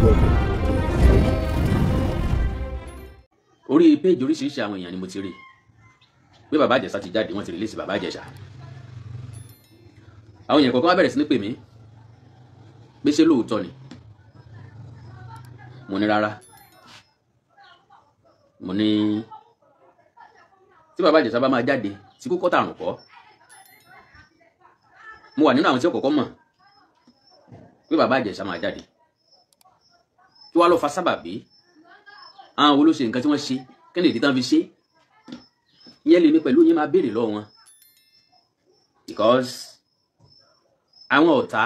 Welcome. Orí péèjì oríṣiríṣi àwọn èèyàn ni mo ti rí pé Bàbá Ìjẹ̀ṣà ti jáde, wọ́n ti release Bàbá Ìjẹ̀ṣà. Àwọn èèyàn kọ̀ọ̀kan wá bẹ̀rẹ̀ sí ní pè mí pé ṣé lóòótọ́ ni. Mo ní rárá. Mo ní tí Bàbá Ìjẹ̀ṣà bá máa jáde tí kókó tàrùn kọ́. Mo wà nínú àwọn tí ó kọ́kọ́ mọ̀ pé Bàbá Ìjẹ̀ṣà máa jáde. Kí wàá lọ fa sábàbí? Àwọn wo ló ṣe nǹkan tí wọ́n ṣe? Kí ni ìdí tán fi ṣe? Ìyẹn lèmi pẹ̀lú yín máa béèrè lọ́wọ́ wọn. Because àwọn ọ̀tá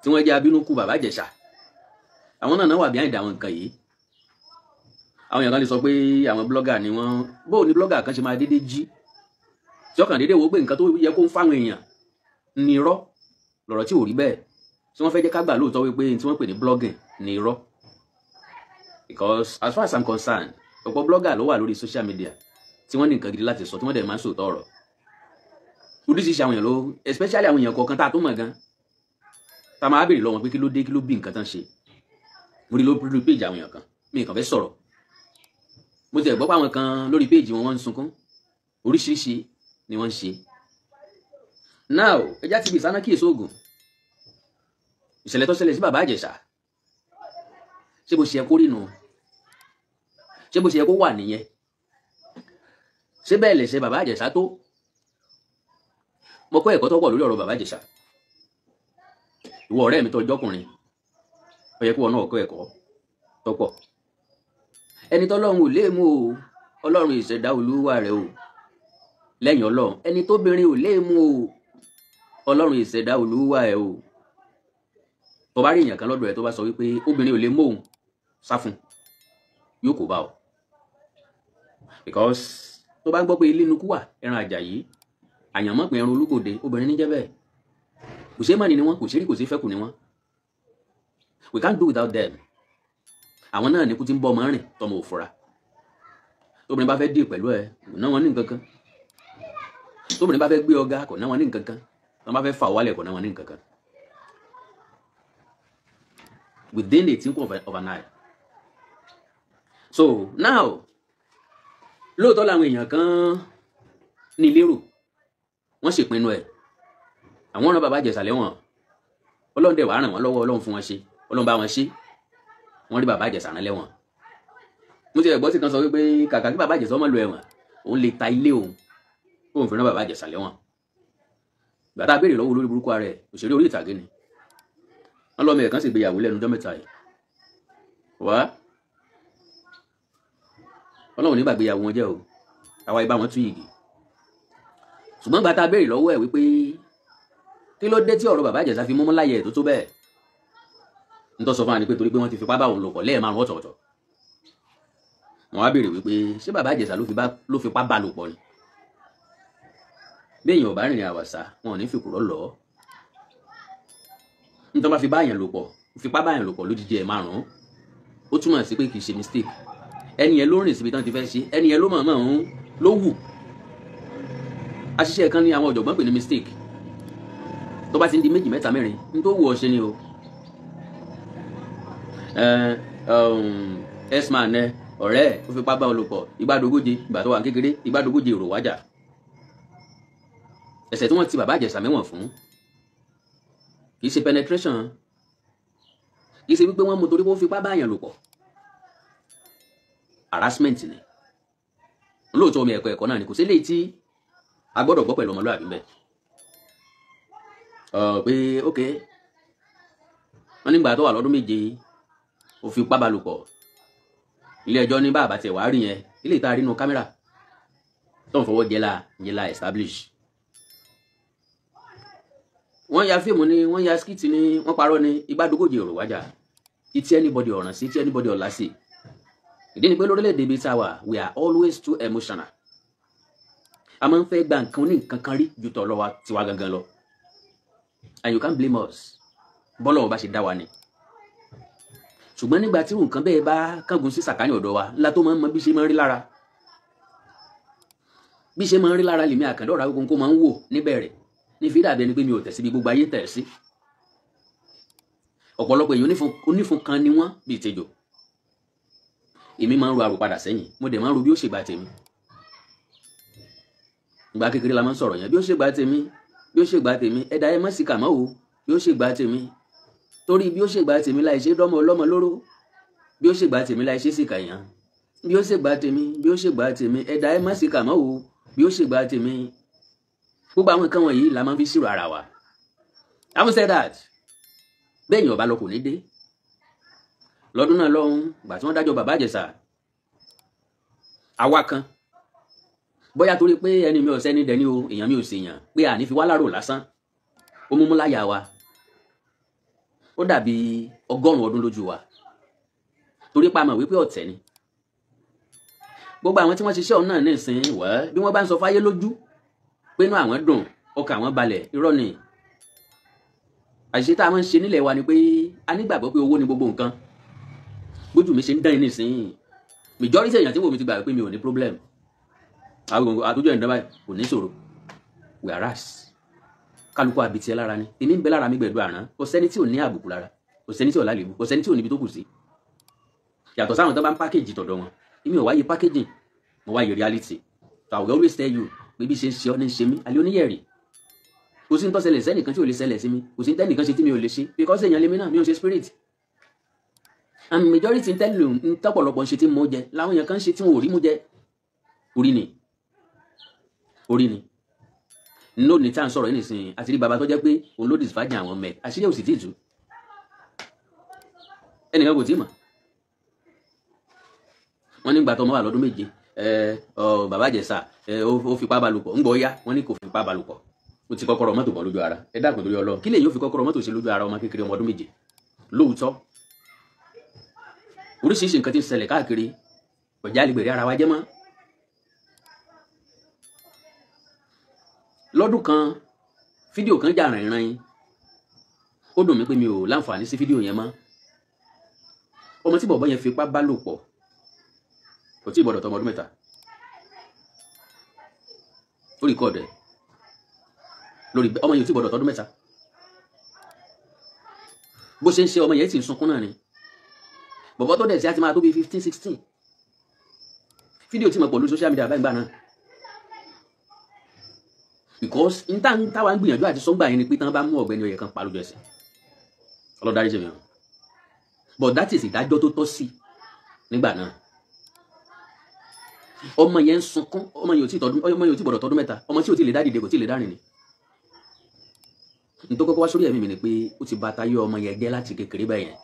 tí wọ́n jẹ́ abínúkú Bàbá Ìjẹ̀ṣà, àwọn náà wà behind àwọn nǹkan yìí. Àwọn èèyàn kan lè sọ pé àwọn blogger ni wọ́n. Bóò ni blogger kan ṣe máa dédé jí tí ọkàn dédé wo pé nǹkan tó yẹ kó ń fáwọn èèyàn ní irọ́ lọ̀rọ̀ tí ò rí bẹ́ẹ̀, tí wọ́n fẹ́ jẹ́ ká gbà lóòótọ́ wípé tí wọ́n pè ní blogging ní irọ́. Because as far as I'm concerned, ọ̀pọ̀ blogger ló wà lórí social media tí wọ́n ní nǹkan gidi láti sọ, tí wọ́n dẹ̀ máa ń sòótọ́ ọ̀rọ̀. Oríṣiríṣi àwọn èèyàn ló, especially àwọn èèyàn kọ̀ọ̀kan tá a tó mọ̀ gan, tá a máa béèrè lọ́wọ́ wọn pé kí ló dé, kí ló bí nǹkan tán ṣe. Mo rí lórí péjì àwọn èèyàn kan, mi kàn fẹ́ sọ̀rọ̀. Mo ti ẹ̀ gbọ́ pé àwọn kan lórí péjì wọn wọ́n ń sunkún. Oríṣiríṣi ni wọ́n ń ṣe. Now, ẹja ti fi ìsáná kíyèsí oògùn. Ìṣẹ̀lẹ̀ tó ṣẹlẹ̀ sí Bàbá Ìjẹ̀ṣà, ṣé bó ṣe yẹ kó rí nu? Ṣé bó ṣe yẹ kó wà nìyẹn? Ṣé bẹ́ẹ̀ lè ṣe Bàbá Ìjẹ̀ṣà tó? Mo kọ́ ẹ̀kọ́ tó pọ̀ lórí ọ̀rọ̀ Bàbá Ìjẹ̀ṣà. Ìwọ ọ̀rẹ́ mi tó jọ́kùnrin, ó yẹ kí wọn náà kọ́ ẹ̀kọ́ tó pọ̀. Ẹni tọ́lọ́run ò lè mú o, Ọlọ́run ìṣẹ̀dá olúwa rẹ̀ o. Lẹ́yìn Ọlọ́run, ẹni tóbìnrin ò lè mú o, Ọlọ́run ìṣẹ̀dá olúwa ẹ̀ o. Tó bá rí èèyàn kan lọ́dọ̀ ẹ̀ tó bá sọ wípé obìnrin ò lè mú òun, sá fún, yóò kó bá ọ. Because tó bá ń gbọ́ pé ilé inú kú wà, ẹran àjàyí, àyànmọ́ pé ẹran olúgbòde, obìnrin níjẹ́ bẹ́ẹ̀. Kò ṣeé mọ̀ni ni wọ́n, kò ṣeé rí, kò ṣeé fẹ́kù ni wọ́n. We can't do without them. Àwọn náà ní kú tí ń bọ́ ọmọ rìn tọmọ òfura. Tóbìnrin bá fẹ́ dì pẹ̀lú ẹ, kò ná wọn ní nǹkan kan. Tóbìnrin bá fẹ́ gbé ọ̀gá, kò ná wọn ní nǹkan kan. Tó bá fẹ́ fà wálẹ̀, kò ná wọn ní nǹkan kan. Within a twinkle of an eye. So now, lóòótọ́ làwọn èèyàn kan ní lérò, wọ́n ṣèpinnu ẹ̀. Àwọn rán Bàbá Ìjẹ̀ṣà lẹ́wọ̀n. Ọlọ́run dẹ̀ wá ràn wọ́n lọ́wọ́, Ọlọ́run fún wọn ṣe, Ọlọ́run bá wọn ṣe. Wọ́n rí Bàbá Ìjẹ̀ṣà rán lẹ́wọ̀n. Mo ti ẹ̀gbọ́n sí kan sọ wípé kàkà kí Bàbá Ìjẹ̀ṣà ọmọ lu ẹ̀wọ̀n, òun lè ta ilé òun, òun fi rán Bàbá Ìjẹ̀ṣà lẹ́wọ̀n. Ìgbà tá a béèrè lọ́wọ́ olórí burúkú ara ẹ̀, òṣèré orí ìtàgé ni. Wọ́n lọ́mọ ẹ̀ kan sì gbéyàwó lẹ́nu ọjọ́ mẹ́ta yìí. Wá, Ọlọ́run ní gbàgbéyàwó wọn jẹ́ o, àwa ibà wọn tú yìgì. Ṣùgbọ́n ìgbà tá a béèrè lọ́wọ́ ẹ̀ wípé kí ló dé tí ọ̀rọ̀ Bàbá Ìjẹ̀ṣà fi múmú láyé ẹ̀ tó tó bẹ́ẹ̀? N tó sọ fún wa ni pé torí pé wọ́n ti fipá bá òun lò pọ̀ lẹ́ẹ̀márùn ọ̀tọ̀ọ̀tọ̀. Wọ́n á béèrè wípé ṣé Bàbá Ìjẹ̀ṣà ló fipá bá lò pọ̀ ni? Bí èèyàn ò bá rìnrìn àwàsá, wọn ò ní fìkúrọ̀ lọ. N tó bá fi bá èèyàn lò pọ̀, fipá bá èèyàn lò pọ̀ lójijì ẹ̀ márùn-ún, ó túmọ̀ sí pé kì í ṣe mistake. Ẹni yẹn ló rìn síbi tán ti fẹ́ ṣe, ẹni yẹn ló mọ̀ọ́mọ̀ ń ló wù. Àṣìṣe kan ní àwọn ọ̀jọ̀gbọ́n pè ní mistake. Tó bá ti ń di méjì mẹ́ta mẹ́rin, n tó wù ọ́ ṣe ni o. S-man ẹ, ọ̀rẹ́ ẹ̀, ó fipá bá ọ lò pọ̀, ìgbàdógóje, ìgbà tó wà kékeré, ìgbàdógóje èrò wájà. Ẹ̀ṣẹ̀ tí wọ́n ti Bàbá Ìjẹ̀ṣà mẹ́wọ̀n fún kì í ṣe penetration, kì í ṣe wípé wọ́n mú torí pé ó fipá bá èèyàn lò pọ̀. Harassment ni. Lóòótọ́ omi ẹ̀kọ́ ẹ̀kọ́ náà ni, kò sí eléyìí tí a gbọ́dọ̀ gbọ́ pẹ̀lú ọmọlúwàbí mbẹ́. Pé ok, wọ́n nígbà tó wà lọ́dún méje, ó fipá bá lò pọ̀. Ilé ẹjọ́ ní bàbá tiẹ̀ wá rí yẹn, ilé ìta rí inú kámẹ́rà tó ń fọwọ́ jẹ́ la, yẹn la establish. Wọ́n ya fíìmù ni, wọ́n ya skit ni, wọ́n parọ́ ni, ìgbàdógójì èrò wájà. Etí anybody ọ̀ràn sí, etí anybody ọ̀la sí. Ìdí ni pé lórílẹ̀‐èdè ibi tá a wà, we are always too emotional. A máa ń fẹ́ gba nǹkan ní nǹkan kan rí ju tọ̀ lọ́wọ́ tiwa gangan lọ. And you can't blame us. Bọ́lá ọba ṣe dá wa ni. Ṣùgbọ́n nígbà tí nǹkan bẹ́ẹ̀ bá kángun sí sàkání ọ̀dọ̀ wa, ńlá tó máa ń mọ bí ṣe máa ń rí lára. Bí ṣe máa ń rí lára lèmi àkàndá ọ̀rọ̀ Awikonko máa ń wò níbẹ̀rẹ̀. Ní fi dàbí ẹni pé mi ò tẹ̀ síbi gbogbo ayé tẹ̀ sí. Ọ̀pọ̀lọpọ̀ èèyàn onífun kan ni wọ́n bíi tejò. Èmi máa ń ro àròpadà sẹ́yìn, mo dẹ̀ máa ń ro bí ó ṣe gbà tèmi. Ìgbà kékeré la máa ń sọ̀rọ̀ yẹn, bí ó ṣe gbà tèmi, bí ó ṣe gbà tèmi, ẹ̀dá ẹ má sì kà mọ́ o, bí ó ṣe gbà tèmi, torí bí ó ṣe gbà tèmi láì ṣe dọ́mọ ọlọ́mọ lóró, bí ó ṣe gbà tèmi láì ṣe sì kà yàn, bí ó ṣe gbà tèmi, bí ó ṣe gbà tèmi, ẹ̀dá ẹ má sì kà mọ́ o, bí ó ṣe gbà tèmi. Gbogbo àwọn nǹkan wọ̀nyí la máa ń fi ṣírò ara wa. Having said that, bẹ́ẹ̀ yẹn ọba lọ kò ní dé. Lọ́dún náà lọ́hùn, gbà tí wọ́n dájọ́ Bàbá Ìjẹ̀ṣà, àwa kan, bóyá torí pé ẹni mi ò sẹ́ni dẹni o, èèyàn mi ò sèèyàn, pé àní fi wá lárò lásán, ó mú mú láyà wa, ó dàbí 100 ọdún lójú wa, torí pa mọ̀ wípé ọ̀tẹ̀ ni. Gbogbo àwọn tí wọ́n ṣiṣẹ́ ọ̀hún náà nísìnyí wẹ́, bí wọ́n bá ń sọ fáyé lójú pé inú àwọn dùn, ọkàn àwọn balẹ̀, irọ́ ni. Àṣìṣe tá a máa ń ṣe nílẹ̀ wa ni pé a nígbàgbọ́ pé owó ni gbogbo nǹkan. Bójú mi ṣe ń dán yín nísìnyí, majority èèyàn tí wò mí ti gbà pé mi ò ní problem, àtúnjọ ìdán báyìí kò ní ṣòro, whereas kálukú àbìtì ẹ lára ni. Èmi ń bẹ lára mi gbẹ̀dọ̀ àrán. Kò sẹ́ni tí ò ní àbùkù lára, kò sẹ́ni tí ò lálébù, kò sẹ́ni tí ò níbi tó kù sí, yàtọ̀ sáwọn tó bá ń package tọ̀dọ̀ wọn. Èmi ò wáyé packaging, mo wáyé reality. So I will always tell you pé bí ṣe ń ṣe ọ́ ní ṣe mí àlẹ́ oníyẹ̀rì. Kò sí ní tó ṣẹlẹ̀ sẹ́nìkan tí ò lè ṣẹlẹ̀ sí mi, kò sí ní tẹ́nìkan ṣe tí mi ò lè ṣe, because èèyàn lèmi náà, mi ò ṣe spirit. And majority ń tẹ́lẹ̀ ń tọ́pọ̀lọpọ̀ ń ṣe tí mo jẹ làwọn èèyàn kan ń ṣe tí wọn ò rí mú jẹ. Orí ni, orí ni. Lónìí tá à ń sọ̀rọ̀ yìí nìsín, àti rí baba tó jẹ́ pé òun ló disvirgin àwọn ọmọ ẹ̀, àṣírí ò sì tí ì tú, ẹnìkan kò tí ì mọ̀. Wọ́n nígbà tó ọmọ wà lọ́dún 7, Bàbá Ìjẹ̀ṣà ó fipá bá lòpọ̀. Ńgbọ́ yá, wọ́n ní kò fipá bá lòpọ̀, ó ti kọ́kọ́rọ́ mọ́tò bọ̀ lójú ara. Ẹ dákun, torí Ọlọ́run, kí lè yóò fi kọ́kọ́rọ́ mọ́tò ṣe lójú ara ọmọ kékeré, ọmọ ọdún 7? Lóòótọ́, oríṣiríṣi nǹkan tí ń ṣẹlẹ̀ káàkiri ọ̀já lè gbèrè ara wa jẹ́ mọ́. Lọ́dún kan, fídíò kan jà rìnrìn, ó dùn mí pé mi ò láǹfààní sí fídíò yẹn mọ́. Ọmọ tí bọ̀bọ́ yẹn fipá bá lò pọ̀ kò tí ì gbọ́dọ̀ tọmọ ọdún 3. Ó record ẹ̀ lórí ọmọ yẹn ò tí ì gbọ́dọ̀ tọdún 3. Bó ṣe ń ṣe, ọmọ yẹn sì ń sunkún náà ni. Bọ̀bọ́ tó dẹ̀ sí á ti máa tó bí 15, 16. Fídíò tí mo pọ̀ lórí social media báyìí gbà náà, because n tá n táwa ń gbìyànjú àti sọ́ngbà yẹn ni pé tán bá mú ọ̀gbẹ́ni ọ̀yẹ̀ kan pa lójú ẹsẹ̀, ọlọ́darí ṣe mi hàn. But that is ìdájọ́ tó tọ́ sí nígbà náà. Ọmọ yẹn ń sunkún, ọmọ yẹn ò tí tọdún, ọmọ yẹn ò tí gbọ́dọ̀ tọdún 3, ọmọ tí ò tí lè dá dìde, kò tí lè dá rìn ni. N tó kọ́kọ́ wá sórí ẹ̀mí mi ni pé ó ti bà tayé ọmọ yẹn jẹ́ láti kékeré bẹ́ẹ̀ yẹn.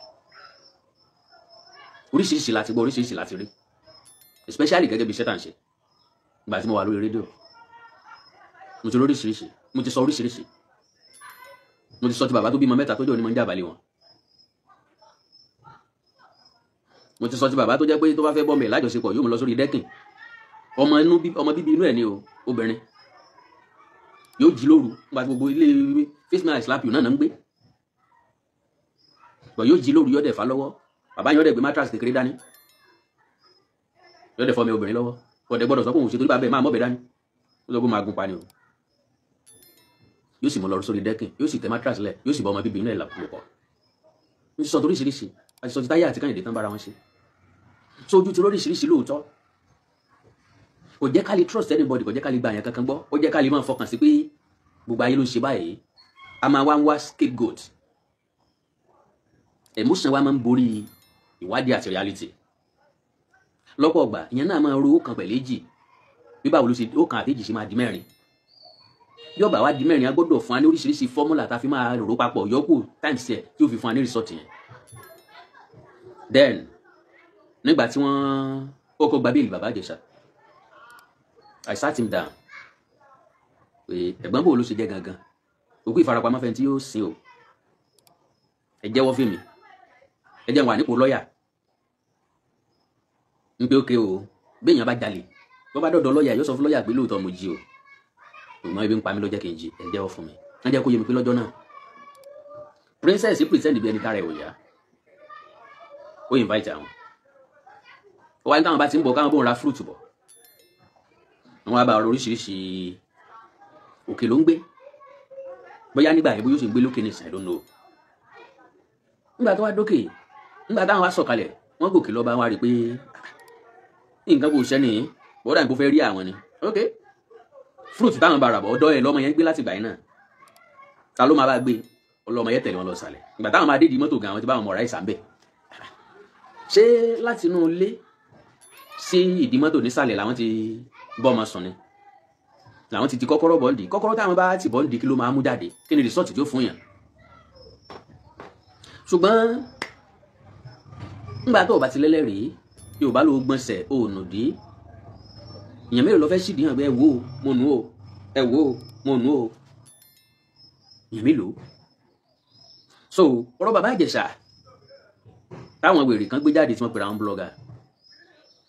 Oríṣiríṣi láti gbọ́, oríṣiríṣi láti rí, especially gẹ́gẹ́ bí iṣẹ́ tá à ń ṣe. Ìgbà tí mo wà lórí rédíò, mo ti rí oríṣiríṣi, mo ti sọ oríṣiríṣi. Mo ti sọ ti bàbá tó bímọ 3 tó jẹ́ onímọ̀ ń jàbálẹ̀ wọn. Mo ti sọ ti bàbá tó jẹ́ pé tó bá fẹ́ bọ́m̀bẹ̀ lájọṣepọ̀, yóò mú lọ sórí dẹ́kìn. Ọmọ bíbí inú ẹ̀ ni o, obìnrin yóò jí lóru nígbà tí gbogbo ilé face me I slap you náà ń gbé bọ̀, yóò jí lóru, yóò dẹ̀ fà lọ́wọ́. Bàbá yóò dẹ̀ gbé mattress kékeré dání, yóò dẹ̀ fọ́ mi obìnrin lọ́wọ́. Ọ̀dẹ̀ gbọ́dọ̀ sọ pé òun ṣe, torí bàbá ẹ̀ máa mọ́bẹ̀ dání, ó sọ pé máa gun pa ni o. Yóò sì mú lọ sórí dẹ́kìn, yóò sì tẹ mattress lẹ̀, yóò sì bọ́ ọmọ bíbí inú ẹ̀ lò pọ̀. Mo ti sọ toríṣiríṣi, àti sọ ti táyà àti Kẹ́hìndé tán bára wọn ṣe. So ojú ti lóríṣiríṣi lóòótọ́. Kò jẹ́ ká lè trust anybody, kò jẹ́ ká lè gba àyàn kankan gbọ́, ó jẹ́ ká lè máa fọkàn sí pé gbogbo ayé ló ń ṣe báyìí. A máa wá ń wá scapegoat. Emotion wa máa ń borí ìwádìí àti reality. Lọ́pọ̀ ọgbà, ìyẹn náà máa ro ó kan pẹ̀lú èjì, bí báwo ló ṣe ó kan àti èjì ṣe máa di 4. Bí ọba wa di 4, a gbọ́dọ̀ fún wa ní oríṣiríṣi fọ́múlà tá a fi máa rò papọ̀ yọkù times ẹ̀ tí ó fi fún wa ní result yẹn. Then nígbà tí wọ́n kọ́kọ́ gba béèlì Bàbá Ìjẹ̀ṣà, I sat him down pé ẹ̀gbọ́n, bò ló ṣe jẹ́ gangan? Òkú ìfarapamọ́ fẹ́ tí yóò sin o, ẹ jẹ́wọ́ fún mi, ẹ jẹ́ wà nípò lọ́ọ̀yà ń pé ókè o. Béèyàn bá jalè, bó bá dọ̀dọ̀ lọ́ọ̀yà, yóò sọ fún lọ́ọ̀yà pé lóòótọ́ mo jí o, ṣùgbọ́n ebi ń pa mí ló jẹ́ kí n jí, ẹ jẹ́wọ́ fún mi. Wọ́n jẹ́ kó yé mi pé lọ́jọ́ náà, princess pretend bí ẹni tára ẹ̀ ò yá, ó invite àwọn, ó wá ní táwọn bá ti ń bọ̀, káwọn bóun ra fruit bọ̀. Wọ́n wá bá ọ̀rọ̀ oríṣiríṣi. Òkè ló ń gbé, bóyá nígbà yẹn, bóyá ó sì ń gbé lókè ní ìsìn, I don't know. Nígbà tó wá dókè, nígbà táwọn wá sọ̀kalẹ̀, wọ́n gòkè lọ́ba, wá rí i pé nǹkan kò ṣẹ́ nìyí, bọ́dà ní kò fẹ́ rí àwọn ni. Ok, fruit táwọn bá rà bọ̀ ọ̀dọ́ ẹ̀ lọ́mọ yẹn gbé láti gbà yín náà. Ta ló máa bá gbé? Ọlọ́mọ yẹn tẹ̀lé wọn lọ sàlẹ̀. Ìgbà táwọn máa dé di mọ́tò gan, àwọn ti bá wọn mọ̀ ráìsà ń bẹ̀. Ṣé láti inú ilé sí ìdí mọ́tò nísàlẹ̀ làwọn ti bọ́ ọmọ sùn ni? Làwọn ti ti kọ́kọ́rọ́ bọ́ǹdì? Kọ́kọ́rọ́ táwọn bá ti bọ́ǹdì, kí ló máa mú jáde? Kí ni result tí ó fún yàn? Ṣùgbọ́n ńgbà tó o bá ti lẹ́lẹ́rìí, Yorùbá ló gbọ̀nsẹ̀ òònù dí. Èèyàn mélòó ló fẹ́ ṣìdí hàn pé, "Ẹ wò ó, mo nù ó, ẹ wò ó, mo nù ó"? Èèyàn mélòó? So ọ̀rọ̀ Bàbá Ìjẹ̀ṣà táwọn wèrè kan gbé jáde, tí wọ́n pèrè àwọn blogger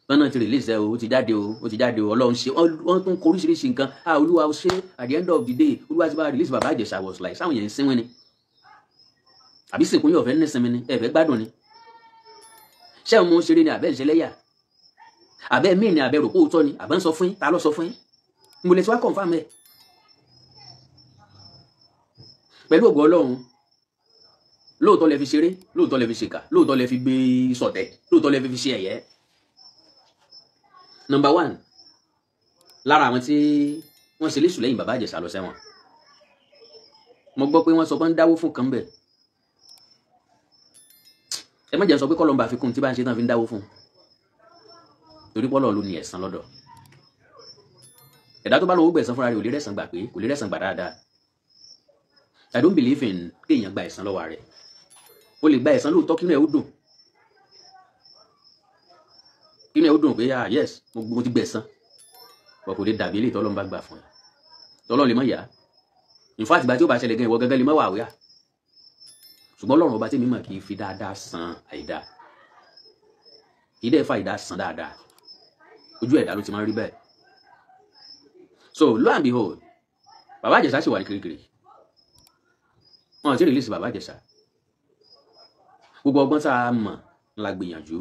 lọ́nà ti release ẹ o, ó ti jáde o, ó ti jáde o, Ọlọ́run ṣe. Wọ́n tún kọ oríṣiríṣi nǹkan. Ah, Olúwa ó ṣe, at the end of the day, Olúwa ti bá release Bàbá Ìjẹ̀ṣà. Was like, sáwọn yẹn ń sínwín ni àbí sìnkú yóò fẹ́ nísinmi ni? Ẹ fẹ́ gbádùn ni? Ṣé mo ń ṣeré ni àbẹ́ ìṣẹlẹ́yà àbẹ́ mí ni? Àbẹ́ rò kó tọ́ ni àbẹ́ ń sọ fún yín? Ta ló sọ fún yín? Mo lè ti wá confirm ẹ̀. Pẹ̀lú ògo Ọlọ́run, lóòótọ́ lẹ fi ṣeré, lóòótọ́ lẹ fi ṣèkà, lóòótọ́ lẹ fi gbé sọ̀tẹ̀, lóòótọ́ lẹ fi ṣe ẹ̀yẹ. Number one lára àwọn tí wọ́n ṣe léṣù lẹ́yìn Bàbá Ìjẹ̀ṣà lọ sẹ́wọ̀n, mo gbọ́ pé wọ́n sọ pé ń dáwó fún kan bẹ̀. Ẹ má jẹ́ sọ pé kọ́lọ́mbà fi kún tí bá ń ṣe tán fi ń dáwó fún, torí pọ́lọ́ ló ní ẹ̀san lọ́dọ̀. Ẹ̀dá tó bá lọ́wọ́ gbẹ̀san fúnra rẹ̀ ò lè rẹ̀san gbà, pé kò lè rẹ̀san gbà dáadáa. I don't believe in kéèyàn gba ẹ̀san lọ́wọ́ rẹ̀. O lè gba ẹ̀san lóòótọ́, kínú ẹ̀ ó dùn, kínú ẹ̀ ó dùn pé, "Ah yes, mo ti gbẹ̀san," bọ̀ kò lè dàbí eléyìí tọ́lọ́run bá gbà fún ẹ. Tọ́lọ́run lè má yá. In fact, ìgbà tí ó bá ṣẹlẹ̀ gan, ìwọ gángan lè má wà wíyà. Ṣùgbọ́n Ọlọ́run Ọba tí mi mọ̀ kì í fi dáadáa san àìdáa, kì í dẹ́ fa àìdáa san dáadáa. Ojú ẹ̀dá ló ti máa ń rí bẹ́ẹ̀. So lo and behold, Bàbá Ìjẹ̀ṣà sì wà ní Kirikiri. Wọn ò tí ì release Bàbá Ìjẹ̀ṣà. Gbogbo ọgbọ́n tá a mọ̀ la gbìyànjú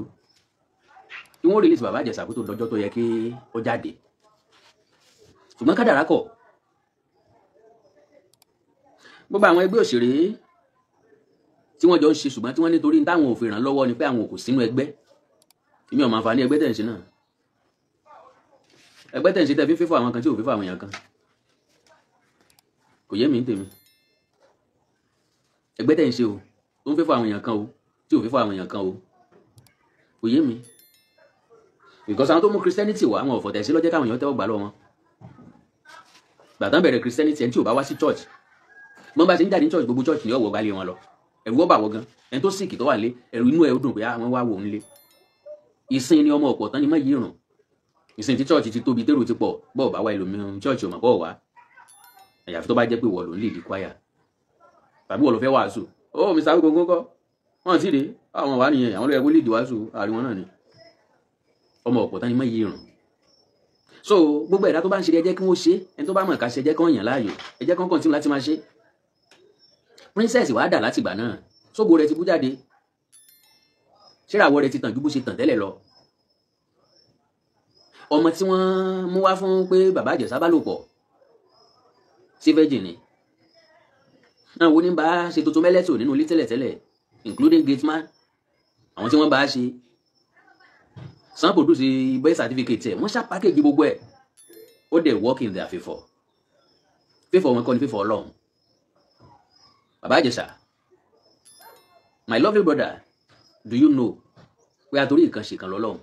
kí wọ́n release Bàbá Ìjẹ̀ṣà kó tó dọjọ́ tó yẹ kí ó jáde, ṣùgbọ́n kádàrá kọ̀. Gbogbo àwọn ẹgbẹ́ òṣèré tí wọ́n jọ ń ṣe, ṣùgbọ́n tí wọ́n nítorí táwọn ò fi ràn lọ́wọ́ ni pé àwọn ò kò sínú ẹgbẹ́. Èmi ò mọ àǹfààní ẹgbẹ́ tẹ̀ ń ṣe náà. Ẹgbẹ́ tẹ̀ ń ṣe tẹ̀ fi fífọ́ àwọn kan tí ò fífọ́ àwọn èèyàn kan, kò yé mi ń tèmi. Ẹgbẹ́ tẹ̀ ń ṣe o tó ń fífọ́ àwọn èèyàn kan o, tí ò fífọ́ àwọn èèyàn kan o, kò yé mi, because àwọn tó mú Christianity wá, àwọn ọ̀fọ̀tẹ̀ sí lọ́jẹ́ káwọn èèyàn tẹ́wọ́ gbà lọ́wọ́ wọn. Gbàtàn bẹ̀rẹ̀ Christianity, ẹni tí ò bá wá sí church, mọ́ bá ṣe ń jáde ní church, gbogbo church ni ọ̀wọ́ gbalẹ̀ wọn lọ. Ẹ̀rù wọ́n bà wọ́ gan. Ẹni tó sick tó wà lé, ẹ̀rù inú ẹ̀ ó dùn pé àwọn wá wò ń lé. Ìsìn ni ọmọ ọ̀pọ̀ tán ni má yí rùn. Ìsìn tí church ti tóbi, tèrò ti pọ̀, bọ́ọ̀ bá wá, ẹlòmíràn church ò mọ̀ bọ́ọ̀ wá, àyàfi tó bá jẹ́ pé wọ́n ló ń lead choir tàbí wọ́n ló fẹ́ wàásù. Ó Mr. Awikonko kọ́ wọ́n ti dé, àwọn wà nìyẹn, àwọn ló yẹ kó lead wàásù àríwọ̀n náà ni. Ọmọ ọ̀pọ̀ tán ni má yí rùn. So gbogbo ẹ̀dá tó bá ń ṣe, ẹ jẹ́ kí wọ́n ṣe. Ẹni tó bá mọ̀ ká ṣe, ẹ jẹ́ kí wọ́n yàn láàyò, ẹ jẹ́ kí wọ́n continue láti máa ṣe. Princess wàá dà látìgbà náà, sógo rẹ̀ ti bú jáde, ṣíràwọ̀ rẹ̀ ti tàn ju bó ṣe tàn tẹ́lẹ̀ lọ? Ọmọ tí wọ́n mú wá fún pé Bàbá Ìjẹ̀ṣà bá lò pọ̀ sí, virgin ni? Náà wo ní bá ṣe tuntun mẹ́lẹ́tò nínú ilé tẹ́lẹ̀tẹ́lẹ̀, including gateman, àwọn tí wọ́n bá ṣe san produce birth certificate ẹ̀, wọ́n ṣá package gbogbo ẹ̀, ó dẹ̀ work in their favour. Favour wọn kọ́ ni favour Ọlọ́run. Bàbá Ìjẹ̀ṣà, my lovely brother, do you know pé àtòrí nǹkan ṣe kan lọ́lọ́run?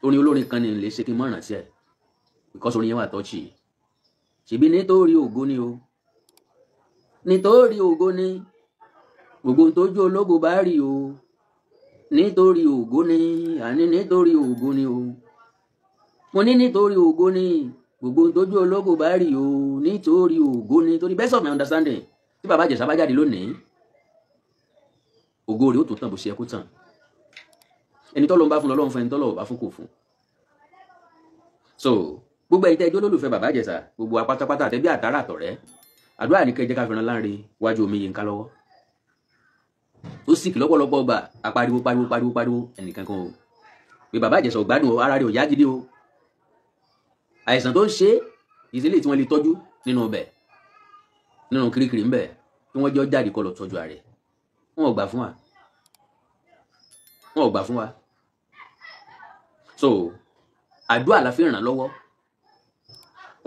Orin olórin kan ní lè ṣe kí n mọ̀ rántí ẹ̀, because orin yẹn wà tọ́ọ̀chì. Ṣèbí nítorí ògo ni o, nítorí ògo ni, gbogbo ohun tójú ológo bá rí o, nítorí ògo ni, àní nítorí ògo ni o. Mo ní nítorí ògo ni, gbogbo ohun tójú ológo bá rí o, nítorí ògo ni. Torí best of my understanding, tí Bàbá Ìjẹ̀ṣà bá jáde lónìí, ògo rẹ̀ ó tún tàn bó ṣe yẹ kó tàn. Ẹni tọ́lọ́ ń bá fún lọ́lọ́run fún, ẹni tọ́lọ́ ò bá fún kò fún. So gbogbo ẹ̀yin tẹ́ ẹjọ́ lólùfẹ́ Bàbá Ìjẹ̀ṣà, gbogbo apátápátá, àtẹ̀bí, àtàrà, àtọ̀rẹ́, àdúrà ní kẹjẹ káfíńrán láre wájú omi yìí ń ká lọ́wọ́. Ó sì kì lọ́pọ̀lọpọ̀ gbà, apariwo pariwo pariwo pariwo, ẹnìkan kan o pé Bàbá Ìjẹ̀ṣà ò gbádùn o, ara rẹ̀ ò yá gidi o, àìsàn tó ń ṣe ìṣẹ̀lẹ̀ tí wọ́n lè tọ́jú nínú ọbẹ̀ nínú Kirikiri ń bẹ̀, kí wọ́n jọ jáde kó lọ tọ́jú ara rẹ̀. Wọn ò gbà fún wa, wọn ò gbà fún wa. So àdúrà la fi ràn lọ́wọ́.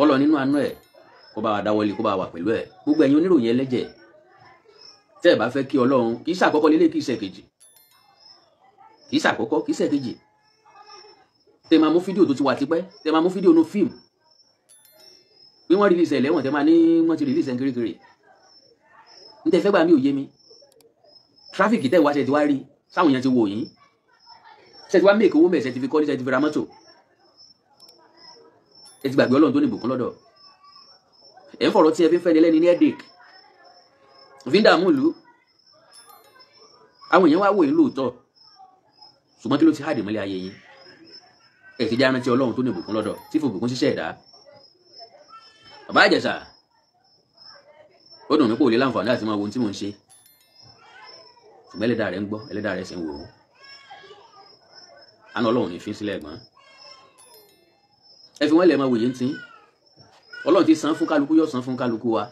Ọlọ nínú àánú ẹ̀ kó bá wa dáwọ́lé, kó bá wa pẹ̀lú ẹ̀. Gbogbo ẹ̀yin oníròyìn ẹlẹ́jẹ̀ tẹ́ ẹ bá fẹ́ kí Ọlọ́run, kì í ṣàkọ́kọ́ lélẹ̀, kì í ṣe kejì, kì í ṣàkọ́kọ́, kì í ṣe kejì, tẹ́ máa mú fídíò tó ti wà tipẹ́, tẹ́ máa mú fídíò nu fíìmù bí wọ́n release ẹ̀ lẹ́wọ̀n, tẹ́ máa ní wọ́n ti release ẹ̀ kirikiri. N tẹ́ fẹ́ gbà mí ò yé mi. Traffic tẹ́ wá ṣe ti wá rí sáwọn èèyàn ti wò yín, ṣe ti wá make owó mẹ́, ṣe ti fi kọ́lé, ṣe ti fi ra mọ́tò, ẹ ti gbàgbé Ọlọ́run tó ní ìbùkún lọ́dọ̀. Ẹ̀ ń fọ̀rọ̀ tí ẹ fi ń fẹ́ni lẹ́ni ní headache, fi ń dààmú ìlú. Àwọn èèyàn wá wò yín lóòótọ́, ṣùgbọ́n kí ló ti háàdì mọ́lẹ̀ ayé yín? Ẹ ti já rántí Ọlọ́run tó ní ìbùkún lọ́dọ̀, tí fò ìbùkún ṣiṣẹ́ ẹ̀dá. Bàbá Ìjẹ̀ṣà, ó dùn mí pò lè láǹfààní àti máa wo ohun tí mò ń ṣe, ṣùgbọ́n ẹlẹ́dàá rẹ̀ ń gbọ́, ẹlẹ́dàá rẹ̀ sì ń wò ó. Àná Ọlọ́run ní fi sílẹ̀ ẹ̀gbọ́n, ẹ fi wọ́n lẹ̀ máa wòye ń tí Ọlọ́run ti san fún kálukú, yóò san fún kálukú wa.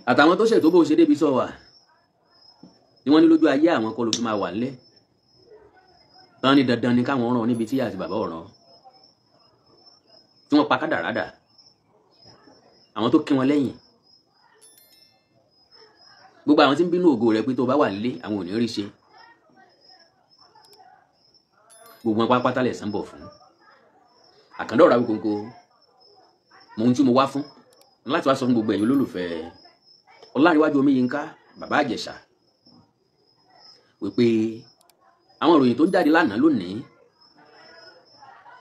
Àtàwọn tó ṣètò bó ṣe débi sọ wà ni wọ́n ní lójú ayé àwọn kọ́ ló fi máa wà nílẹ̀ tán ní dandan ni káwọn ràn níbi tí ìyá àti bàbá ọ̀ràn tí wọ́n pa kádàrádà, àwọn tó kí wọn lẹ́yìn, gbogbo àwọn tí ń bínú ògo rẹ pé tó bá wà nílé àwọn ò ní rí ṣe, gbogbo wọn pátápátá lẹ̀ sàn bọ̀ fún. Àkàndá ọ̀rọ̀ Awíkonko, mò ń tí mo wá fún láti wá sọ fún gbogbo ẹ̀yin olólùfẹ́ Ọláníwájú Omiyinka Bàbá Ìjẹ̀ṣà wípé àwọn ìròyìn tó ń jáde lánàá lónìí,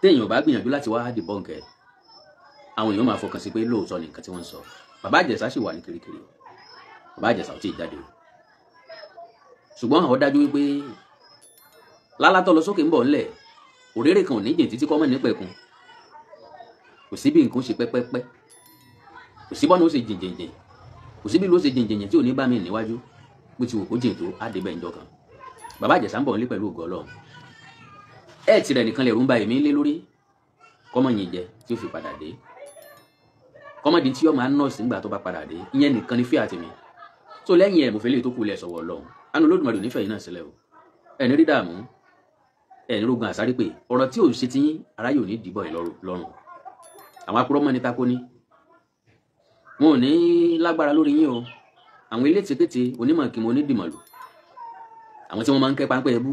téèyàn bá gbìyànjú láti wá debunk ẹ̀, àwọn èèyàn máa fọkàn sí pé lóòótọ́ ni nǹkan tí wọ́n ń sọ. Bàbá Ìjẹ̀ṣà sì wà ní kirikiri o, Bàbá Ìjẹ̀ṣà ò tí ì jáde o, ṣùgbọ́n àwọn dájú wípé lálátọ́ lọ sókè ń bọ̀ ńlẹ̀, òréré kan ò ní jìn títí kọ́mọ̀ nípẹ̀kun. Kò sí bí nǹkan ó ṣe pẹ́pẹ́pẹ́, kò sí bọ́nà ó ṣe jìnjìnjìn, kò sí bí ló ṣe jìnjìnjìn tí ò ní bá mi níwájú, bó ti wù kó jìn tó á débẹ̀ ńjọ́ kan. Bàbá Ìjẹ̀ṣà ń bọ̀ nílé pẹ̀lú ògo Ọlọ́run. Ẹ̀ tirẹ̀ nìkan lẹ̀rù ń ba èmi lé lórí, kọ́mọ yìí jẹ tí ó fi padà dé, kọ́mọdé tí ó máa nọ́ọ̀sì nígbà tó bá padà dé, ìyẹn nìkan ni fíà tèmi. Tó lẹ́yìn ẹ̀ mo fẹ́ lè tó kú lẹ̀ sọ̀wọ́ Ọlọ́run. Àánú Olódùmarè nífẹ̀ẹ́ yìí náà sílẹ̀ o. Ẹ̀ ní rí dààmú, ẹ̀ ní rógun àsáré pé ọ̀rọ̀ tí ò ṣe ti yín aráyò ní dìbọ̀ yìí lọ́rùn. Àwọn apurọ́ mọ́ni tako ni wọn ò ní lágbára lórí yín o. Àwọn elétekéte onímọ̀ kí mo ní dìmọ̀lù, àwọn tí wọ́n máa ń kẹ́ páńpẹ́ ẹbú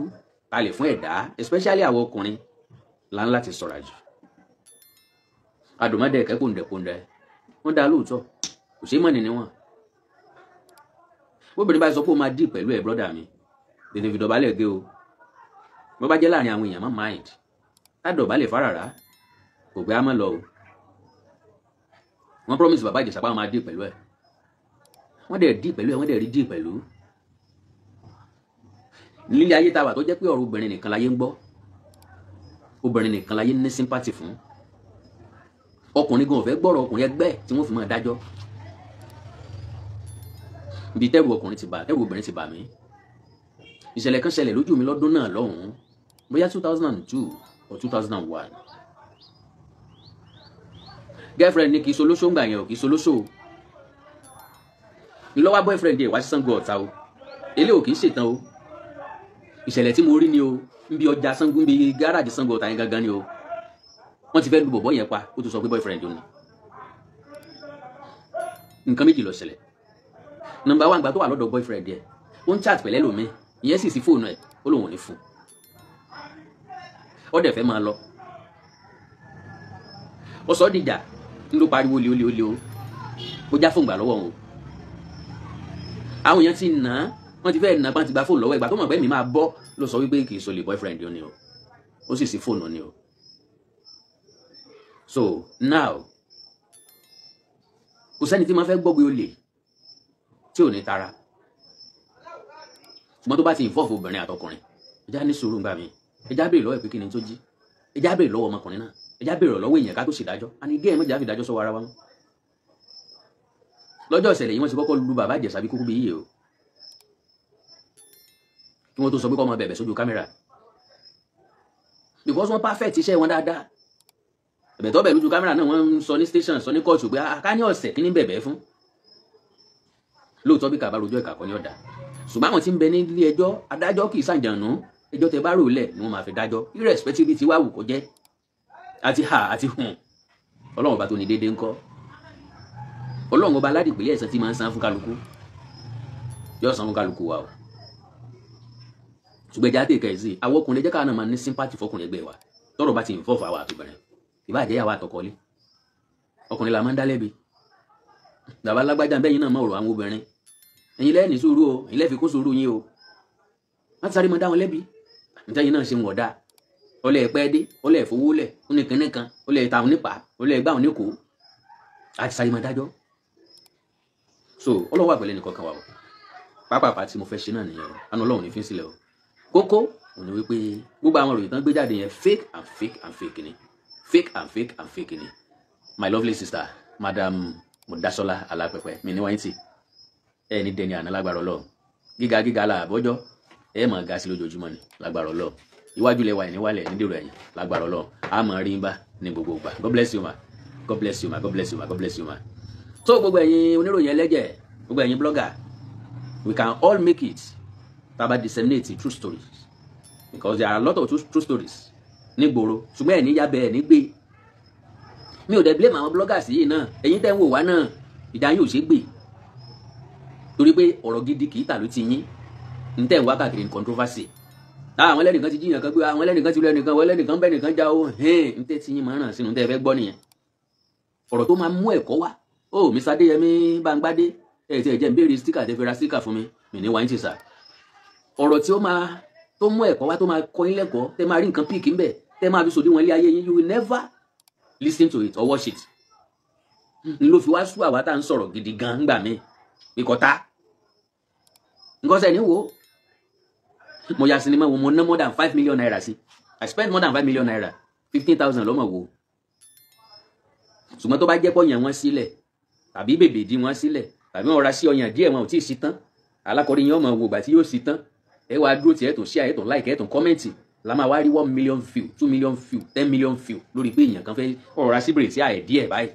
kalẹ̀ fún ẹ̀dá, especially àwọn ọkùnrin là ń láti sọ̀rọ̀ jù. Adùnmọ́dẹ ẹ̀kẹ́ kòǹdẹ̀kòǹdẹ̀ wọ́n dá lóòótọ́, kò ṣeé mọ̀nì níwọ̀n. Bóbìnrin bá sọ pé ó máa dì pẹ̀lú ẹ̀, brọ́dà mi, tètè fi dọ̀bálẹ̀ gé o. Bó bá jẹ́ láàrin àwọn èèyàn má mind, ká dọ̀bálẹ̀ fáràrá kò gbé á mọ́ lọ o. Wọ́n promise Bàbá Ìjẹ̀ṣà pé àwọn máa dì pẹ̀lú ẹ̀, wọ́n dẹ̀ dì pẹ̀lú ẹ̀, wọ́n dẹ̀ rí dì pẹ̀lú. Nílé ayé tá a wà tó jẹ́ pé ọ̀rọ̀ obìnrin nìkan láyé ń gbọ́, obìnrin nìkan láyé ní sympathy fún, ọkùnrin gan ò fẹ́ gbọ́rọ̀ ọkùnrin ẹgbẹ́ tí wọ́n fi máa dájọ́. Ibi tẹ́rù ọkùnrin ti bà, tẹ́rù obìnrin ti bà mí. Ìṣẹ̀lẹ̀ kan ṣẹlẹ̀ lójú mi lọ́dún náà lọ́hùn-ún, bóyá 2002 or 2001. Girlfriend ní kì í solóṣó ń gbà yẹn o, kì í solóṣó o. Ńlọ́wọ́ boyfriend yẹ wá sí Ṣàngó Ọ̀tà o, eléyìí ò kì í ṣètàn o. Ìṣẹ̀lẹ̀ tí mo rí ni o, nbí ọjà Ṣàngó, nbí gáràjì Ṣàngó Ọ̀tà yẹn gangan ni o. Wọ́n ti fẹ́ lu bọ̀bọ̀ yẹn pa, ó tún sọ pé boyfriend ò ní. Nǹkan méjì ló ṣẹlẹ̀. Number one, gbà tó wà lọ́dọ̀ boyfriend yẹ, ó ń chat pẹ̀lẹ́ lómi, ìyẹn sì sí fóònù ẹ̀, ó lóun ò ní fún un. Ó dẹ̀ fẹ́ máa lọ. Ó sọ dìjà, ń ló pariwo lé olé olé o, ó já fóònù gbà lọ́wọ́ òun o. Àwọn èèyàn ti nà á, wọ́n ti fẹ́ nà á, ti gba fóònù lọ́wọ́ ìgbà tó mọ̀ pé mi máa bọ́ ló sọ wípé kì í sọlẹ̀ boyfriend ó ní o, ó sì sí fóònù ní o. So now kò sẹ́ni tí máa fẹ́ gbọ́gbé olè tí ò ní tara, ṣùgbọ́n tó bá ti involve obìnrin àtọkùnrin, ẹja ní sùúrù ńgbà mí, ẹja béèrè lọ́wọ́ ẹ̀ pé kí ni tó jí, ẹja béèrè lọ́wọ́ ọmọkùnrin náà, ẹja béèrè lọ́wọ́ èèyàn ká tó ṣèdájọ́. Àní gé ẹ̀ mọ́jà fi dájọ́ sọ́wọ́ ara wa mọ́. Lọ́jọ́ ìṣẹ̀lẹ̀ yìí wọ́n ti kọ́kọ́ lu Bàbá Ìjẹ̀ṣà bí kúkú bí yíyẹ o, kí wọ́n tó sọ pé kọ́ ọmọ bẹ̀bẹ̀ sójú kámẹ́rà, because wọ́n perfect iṣẹ́ wọn dáadáa. Ẹ̀bẹ̀ tó bẹ̀ lójú kámẹ́rà náà wọ́n ń sọ ní station, sọ ní kóòtù pé ká ní ọ̀sẹ̀ kí ní bẹ̀bẹ̀ fún. Lóòótọ́ bí kàbá rojọ́ ìkà kọ́ ní ọ̀dà, Ṣùgbọ́n àwọn tí ń bẹ ní ilé ẹjọ́, adájọ́ kì í ṣàǹjànú. Ẹjọ́ tẹ bá rò lẹ̀ ni wọ́n máa fi dájọ́, irrespective tí wàá wù kó jẹ́ àti ha àti hùn. Ọlọ́run ọba tó ní déédéé ńkọ́? Ọlọ́run ọba aládìpẹ̀lẹ̀ ẹ̀san tí máa ń san fún kálukú yóò san fún kálukú wa o. Ṣùgbọ́n ẹja tèkẹ́ ẹ̀ sí àwọn ọkùnrin, jẹ́ káwọn náà máa ní sympathy fọkùnrin ẹgbẹ́ wa tọ́rọ̀ bá ti ń fọ́fà wa àtòbìnrin, ìbá àjẹyàwó àtọkọlé. Ọkùnrin la máa ń dá lẹ́bi. Bàbá alágbájá bẹ́yìn náà mọ̀ ọ̀rọ̀ àwọn obìnrin, ẹ̀yin lẹ́ẹ̀ ní sùúrù o, ẹ̀yin lẹ́ẹ̀ fi kún sùúrù yín o. Wọ́n ti sáré mọ́ dá wọn lẹ́bi níta yín náà ṣe ń wọ̀dà ọlẹ́ ẹ̀pẹ́ dé, ọlẹ́ ẹ̀fowó lẹ̀ oníkanní kan, ọlẹ́ ẹ̀ta onípa, ọlẹ́ ẹ̀gbá oníkó àti sáré mọ́ dájọ́. So Ọlọ́wọ́ àpẹẹlẹ nìkan kan wà o. Pápápá tí mo fẹ́ ṣe náà nìyẹn o. Àná Ọlọ́run ní fi ń sílẹ̀ o. Kókó òní wípé gbogbo àwọn ìròyìn tán gbé jáde yẹn, fake and fake and fake ni, fake and fake and fake ni. My lovely sister, Madam Modasola Alápẹpẹ mi ní wáyé tì ẹ ní dẹni àná lágbára Ọlọ́run. Gíga gíga la àbọ́jọ́, ẹ máa ga sí lójoojúmọ́ ni lágbára Ọlọ́run. Iwájú lẹ wà ní wálẹ̀ nídìrò ẹ̀yìn lágbára Ọlọ́run. A máa rí bá ní gbogbo ìgbà. God bless you, ma. God bless you, ma. God bless you, ma. God bless you, ma. So gbogbo ẹ̀yin oníròyìn ẹlẹ́jẹ̀, gbogbo ẹ̀yin blogger, we can all make it tá a bá disseminate true stories, because there are a lot of true stories nígboro, ṣùgbọ́n ẹ̀ ní yábẹ́ ẹ̀ ní gbé. Mi ò dẹ̀ blame àwọn bloggers yìí náà. Ẹ̀yin tẹ́ ń wò wá náà, ìdá yóò ṣe gbè, torí pé ọ̀rọ̀ gidi kì í tà ló ti yín. Ń tẹ́ ń wá káàkiri ní controversy. Àwọn ẹlẹ́nìkan ti jíyàn kan gbé, àwọn ẹlẹ́nìkan ti rẹ nìkan, àwọn ẹlẹ́nìkan bẹ́ẹ̀ nìkan já o. Ń tẹ́ tí yín máa ràn sínú tẹ́ ẹ fẹ́ gbọ́ nìyẹn. Ọ̀rọ̀ tó máa mú ẹ̀kọ́ wá o. Mr. Adéyẹmí Bángbádé, ẹ̀ tí ẹ̀ jẹ́ ń béèrè sticker tẹ́ fi ra sticker fún mi, mi ní wáyé ti sà. Ọ̀rọ̀ tí ó máa tó mú ẹ̀kọ́ wá, tó máa kọ́ yín lẹ́kọ̀ọ́, tẹ́ máa rí nǹkan pick ńbẹ̀, tẹ́ máa fi sòdiwọ̀n ilé ayé yín, you will never listen to it or watch it. N ló fi wá sú àwa tá à ń sọ̀rọ̀ gidi gan ńgbà míì ìkọ̀tà nǹkan sẹ́ni wo. Mo ya sinimá wo, mo ná more than ₦5 million sí. I spent more than ₦5 million, 15,000 lọ́mọ wo. Ṣùgbọ́n tó bá jẹ́ pọ̀ yàn wọ́n sílẹ̀ tàbí bèbè dí wọ́n sílẹ̀ tàbí wọ́n ra sí ọyàn díẹ̀, wọn ò tí ì sí tán, alákọ̀ọ́rí yẹn ọmọ wò gbà tí yóò sí tán. Ẹ wá dúró tí ẹ tún share, ẹ tún like, ẹ tún comment, la máa wá rí 1 million view, 2 million view, 10 million view lórí pé èèyàn kan fẹ́ ọ̀rọ̀ ra síbìrì sí àyè díẹ̀ báyìí.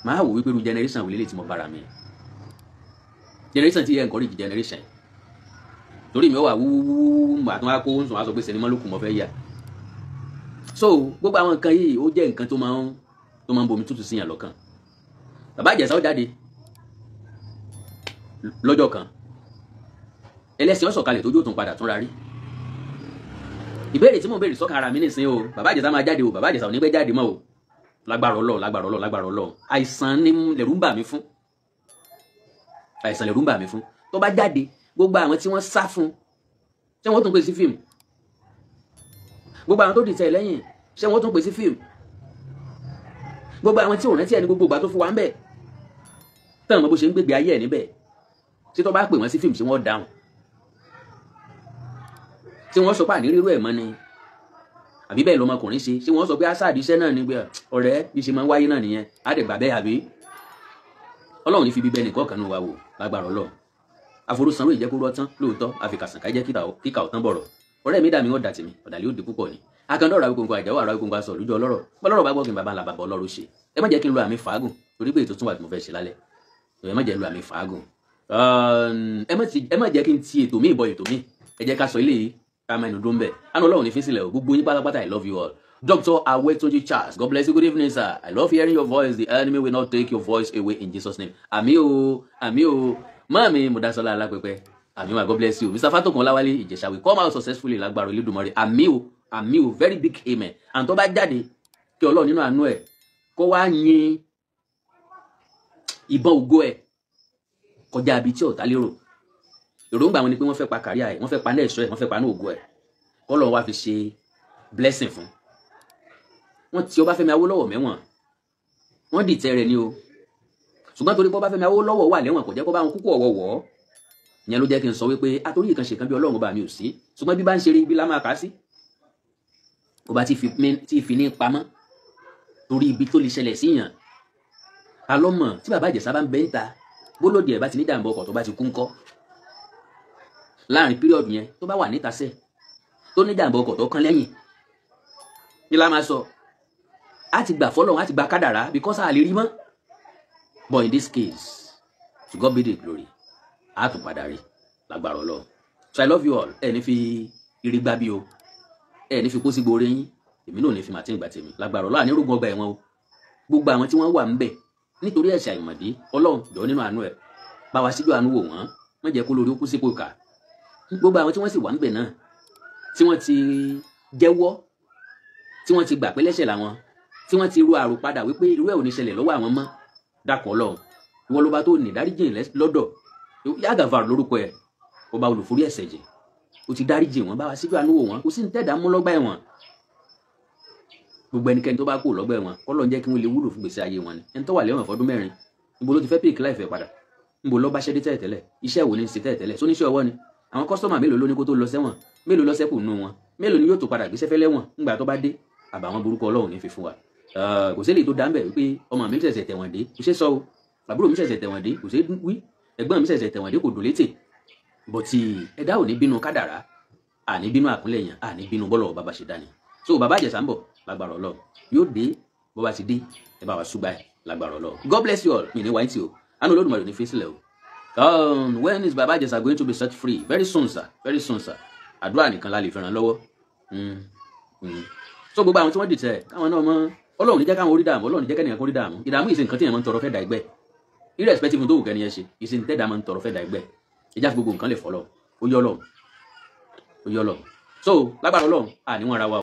Máa wò wípé irú generation wò lélẹ̀ tí mo bára mi, generation tí yẹ encourage generation. Torí mi ó wà wúwúwú àtúnwá kó ń sùn wá sọ pé sinimá ló kù mọ́ fẹ́ yà. So gbogbo àwọn nǹkan yìí, ó jẹ́ nǹkan tó máa ń bomi tútù síyàn lọ́kàn. Bàbá Ìjẹ̀ṣà ó jáde lọ́jọ́ kan, ẹlẹ́sìn ọ̀sọ̀kalẹ̀ tójú òtún padà túnra rí. Ìbéèrè tí mò ń béèrè sọ́kàn ara mi nìsín o, Bàbá Ìjẹ̀ṣà máa jáde o, Bàbá Ìjẹ̀ṣà ò ní pẹ́ jáde mọ́ o. Lágbára Ọlọ́run, lágbára Ọlọ́run, lágbára Ọlọ́run. Àìsàn ní lẹ̀rú ń bà mí fún, àìsàn lẹ̀rú ń bà mí fún. Tó bá jáde, gbogbo àwọn tí wọ́n sá fún, ṣé wọ́n tún pè sí fíìmù? Gbogbo àwọn tó dìtẹ̀ lẹ́yìn, ṣé wọ́n tún pè sí fíìmù? Gbogbo àwọn tí ò rántí ẹni gbogbo ìgbà tó fún wa ń bẹ̀ tán mọ bó ṣe ń gbégbé ayé ẹ̀ níbẹ̀, tí tó bá pè wọ́n sí fíìmù, ṣé wọ́n dáhùn? Tí wọ́n sọ pé àní rírú ẹ̀ mọ́ ni àbí bẹ́ẹ̀ lọmọkùnrin ṣe, ṣé wọ́n sọ pé asáàdì iṣẹ́ náà ni pé ọ̀rẹ́ bí ṣe máa ń wáyé náà nìyẹn, á dẹ̀ gbà bẹ́ẹ̀ àbí? Ọlọ́run ní fi bíbẹ́ nìkan kan nù wá wò lágbára Ọlọ́run. Àforúsanwó ìjẹ́kúrú ọtán lóòótọ́, àfikàsànká jẹ́ kíkà ọ̀tán bọ̀rọ̀. Ọ̀rẹ́ mi dà mí, wọ́n dà tèmi, ọ̀dàlẹ́ òde púpọ̀ ni. Akandọ́rọ̀ Awíkonko àjàwọ̀ àrà Awíkonko aṣọ lójú ọlọ́rọ̀ bọ́lọ́rọ̀ bá gbọ́ kí n bàbá ńlá bàbá ọlọ́rọ̀ ṣe. Ẹ má jẹ́ kí n lo àmì fàágùn, torí pé ètò tún wà tí mo fẹ́ ṣe lálẹ́. Ẹ má jẹ́ lo àmì fàágùn, ẹ má jẹ́ kí n ti ètò mi ìbọn ètò mi. Ẹ jẹ́ ká sọ ilé yìí, ká máa ẹnu dún bẹ́ẹ̀. Àná Ọlọ́run ní fi sílẹ̀ o. Gbogbo yín pátápátá, I love you all. Dr. Awetunji Charles, God bless you. Good evening, sir. I love hearing your voice. The enemy will not take your voice away in Jesus' name. Àmín o, àmín o. Mọ́àmí Mọ̀dásọ́lá Alápẹ̀pẹ̀, àmín wa, God bless you. Mr. Fatokun Ọláwálé, Ìjẹ̀ṣà will come out successfully lágbára Olódùmarè. Àmín o, àmín o, very big amen. And tó bá jáde, kí Ọlọ́run nínú àánú ẹ̀ kó wá yin ìbọn ògo ẹ̀ kọjá ibi tí ọ̀tá lérò. Èròǹgbà wọn ni pé wọ́n fẹ́ pa career ẹ̀, wọ́n fẹ́ pa ní ẹ̀ṣọ́ ẹ̀, wọ́n fẹ́ pa ní ògo ẹ̀. Kọ́lọ̀ wá fi ṣe blessing fún. Wọ́n ti Ọbáfẹ́mi Awólọ́wọ̀ mẹ́wọ̀n, wọ́n dìtẹ̀ rẹ̀ ni o. Ṣùgbọ́n torí pé Ọbáfẹ́mi Awólọ́wọ̀ wà lẹ́wọ̀n, kò jẹ́ kó bá wọn kúkú ọ̀wọ̀wọ̀. Ìyẹn ló jẹ́ kí n sọ wípé àtòrí ìkan ṣe kan bí Ọlọ́run ọba mi ò sí, ṣùgbọ́n bí bá ń ṣeré ibi lá máa kà á sí. Ọba tí fi ní pamọ́ torí ibi tó lè ṣẹlẹ̀ síyàn alọ́mọ̀. Tí Bàbá Ìjẹ̀ṣà bá ń bẹ́ ń ta bólódì ẹ̀ bá ti ní jàǹbá ọkọ̀, tó bá ti kú ńkọ́? Láàrin period yẹn tó bá wà níta sẹ́, tó ní jàǹbá ọkọ̀ tó kán lẹ́yìn, ní la máa sọ? Á ti gbà fọlọ́run, á ti gba kádàrá, because a lè rí mọ́. But in this case, to God be the glory, á tún padà rí lágbára. Lágbára Ọlọ́run. So I love you all. Ẹ ní fi irí gbá bí o, ẹ ní fi kó sí gbòòrè yín, èmi náà ní fi màtí ìgbà tèmi. Lágbára Ọlọ́run, àní rúgbọ́n ọgbà ẹ̀wọ̀n o. Gbogbo àwọn tí wọ́n wà ńbẹ̀ nítorí ẹ̀ṣẹ̀ àìmọ̀dí, Ọlọ́run, jọ̀ọ́, nínú àánú ẹ̀, bá wa síjú àánú wò wọ́n, má jẹ́ kó lórí ó kú sípò kà. Gbogbo àwọn tí wọ́n sì wà ńbẹ̀ náà, tí wọ́n ti jẹ́wọ́, tí wọ́n ti gbà pé lẹ́ṣẹ̀ làwọn, tí wọ́n ti ru àrò padà wípé irú ẹ̀ ò ní ṣẹlẹ̀ lọ́wọ́ àwọn mọ́, dákun Ọlọ́run, ìwọ ló bá tó ní dáríjìn lọ́dọ̀. Yàgàfà lórúkọ ẹ̀, ọba olùforí ẹ̀ṣẹ̀ jìn, ó ti dáríjìn wọn, bá wa síjú àánú wò wọ́n. Kò sí ní tẹ̀dá mú lọ́gbà ẹ̀wọ̀n. Gbogbo ẹnikẹ́ni tó bá kú lọ́gbà ẹ̀wọ̀n, kọ́lọ́ ń jẹ́ kí wọ́n lè wúlò fún gbèsè ayé wọn ni. Ẹni tó wà lẹ́wọ̀n fọdún 4, níbo ló ti fẹ́ pick life ẹ̀ padà? Níbo ló bá ṣẹ́ dé tẹ́lẹ̀tẹ́lẹ̀? Iṣẹ́ wo ni ń ṣe tẹ́lẹ̀tẹ́lẹ̀? Sóníṣẹ́ ọwọ́ ni? Àwọn customer mélòó ló ní kó tó lọ sẹ́wọ̀n? Mélòó ló ṣẹ́kù nù wọn? Mélòó ni yóò tó padà gbéṣẹ́ fẹ́ lẹ́wọ̀n ńgbà tó bá dé? Àbàwọn burúkú Ọlọ́run ní fi fún wa. Kò sí èlé tó dá ń bẹ̀ wípé ọmọ mi ṣẹ̀ṣẹ̀ tẹ̀wọ̀n dé, kò ṣe sọ o. Àbúrò mi ṣẹ̀ṣẹ̀ tẹ̀wọ̀n dé, kò ṣe wí. Ẹ̀gbọ́n mi ṣẹ̀ṣẹ̀ tẹ̀wọ̀n dé, kò dùn létè. But ẹ̀dá ò ní bínú kádàrá, àní bínú àkúnlẹ̀yàn, àní bínú bọ́lọ̀ bàbá ṣe dání. So Bàbá Ìjẹ̀ṣà ń bọ̀ lágbára Ọlọ́run, yóò dé. Bó bá ti dé, ẹ bá wa ṣùgbà ẹ̀ lágbára Ọlọ́run. God bless you all. Mi ní wáyé tí o, àánú Olódùmarè ní fi sílẹ̀ o. When is Baba Ìjẹ̀ṣà going to be set free? Very soon, sir. Very soon, sir. Àdúrà nìkan la lè fi ràn lọ́wọ́. So gbogbo àwọn tí wọ́n dìtẹ̀, káwọn náà mọ́, Ọlọ́run ní jẹ́ káwọn orí dààmú, Ọlọ́run ní jẹ́ kẹ́nìkan kó rí dààmú. Ìdààmú ìṣe nǹkan tí èèyàn máa ń tọrọ fẹ́ dà ẹgbẹ́. Irrespective tó wù kẹ́ni yẹn ṣe, ìṣe ní tẹ́dà máa ń tọrọ fẹ́ dà ẹgbẹ́. Ìjà fi gbogbo nǹkan lè fọlọ́, ó yọ Ọlọ́run, ó yọ Ọlọ́run. So lágbára Ọlọ́run, àní wọn ra wa.